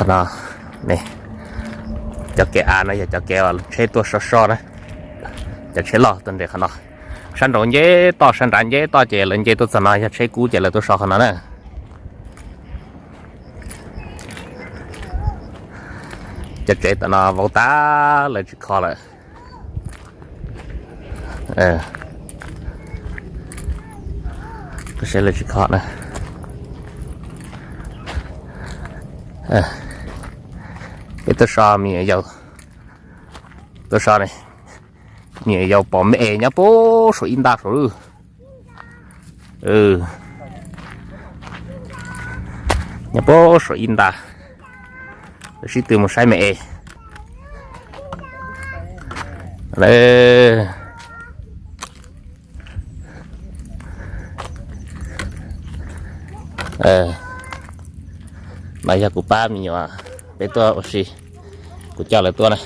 Qhov no, cov kev av no yog cov kev uas tsheb tuaj so so na, cov tsheb loj tuaj nres qhov no. Sab nraud nce toj, sab nrad nce toj ces lawv nce tuaj txog no yog tsheb kub ces lawv tuaj so qhov no na. Cov tsev tom no vau tag lawv tsis kho lawm. Lawv tsis kho na. Peb tuaj so me nyuam yaus, tuaj so ne, me nyuam yaus pom me es nyob puag saum ib nta saud lawm. Nyob puag saum ib nta, sib tw mus saib me es. No yog kuv pab me nyuam, peb tuaj ua si, kuv coj lawv tuaj na.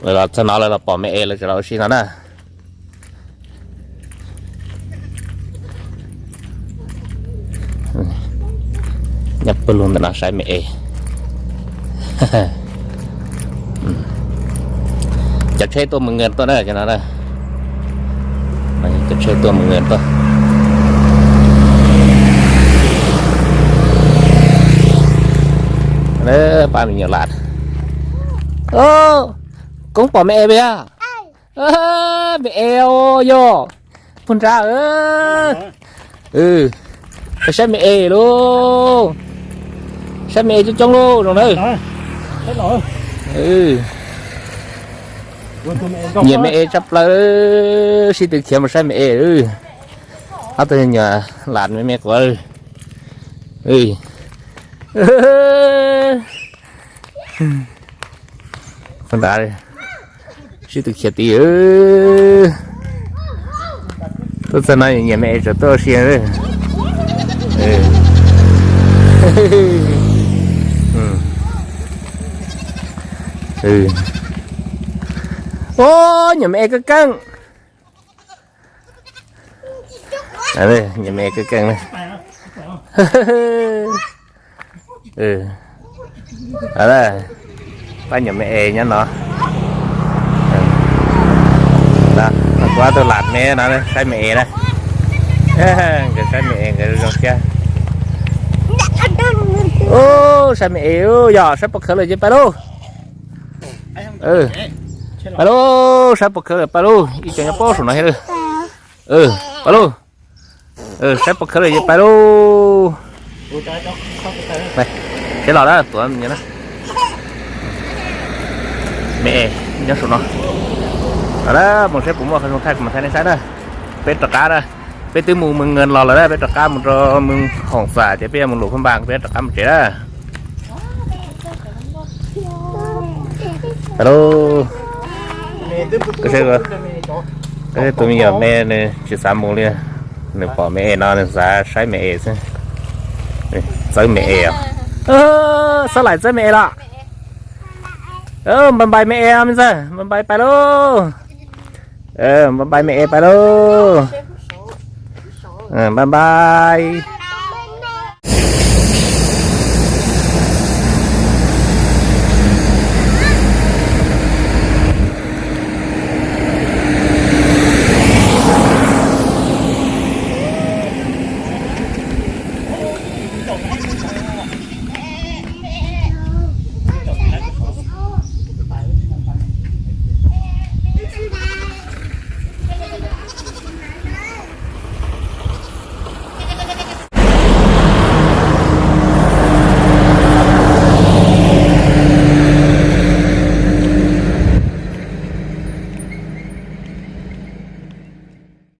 Lawv los txog no lawv los pom me es lawv tseem los ua si no na. Nyob pawg lug ntawm no saib me es. Cov tsheb tuaj mus nkees tuaj na, cov no na. Cov tsheb tuaj mus nkees tuaj. Pab me nyuam lam. Koob pom me es puas yog? Me es yog puag nrad. Saib me es lauj, saib me es coob coob lauj zoo na. Nyiam me es tshaj plaws, sib tw khiav mus saib me es. Ob tug nyuam lam me me quav. Sib tw khiav tid. Tuaj txog no nyiam me es tseem tuaj ua si. Ub, nyiam me es keej keej. Nyiam me es keej keej. Pab nyiam me es nyob no. Kuv ob tug lam me no saib me es na. Nkawd saib me es nkawd zoo siab. Ub, saib me es, yog saib pob khawv lawm ces pais lauj. Pais lauj, saib pob khawv lawm pais lauj, ib co nyob pob saum no thiab lauj. Pais lauj. Saib pob khawv lawm ces pais lauj. Seb los na, tuav me es nyob saum no. Mus saib puas muaj qhov zoo thaij kuv mam thaij nej saib na. Peb rov qab na, peb twb mus Mws Nkees los lawm na, peb rov qab mus rau Mws Hoom Xam ces peb yuav mus Luam Phaj Npas, peb rov qab mus tsev na. Pais lauj. Tus me nyuam me nws tsis xav mus li, nws pom me es no nws xav saib me es xwb. Txawb me es os. Xob Laim txawb me es los. Npais npais me es os me ntxawg, npais npais pais lauj. Npais npais me es pais lauj. Npais npais.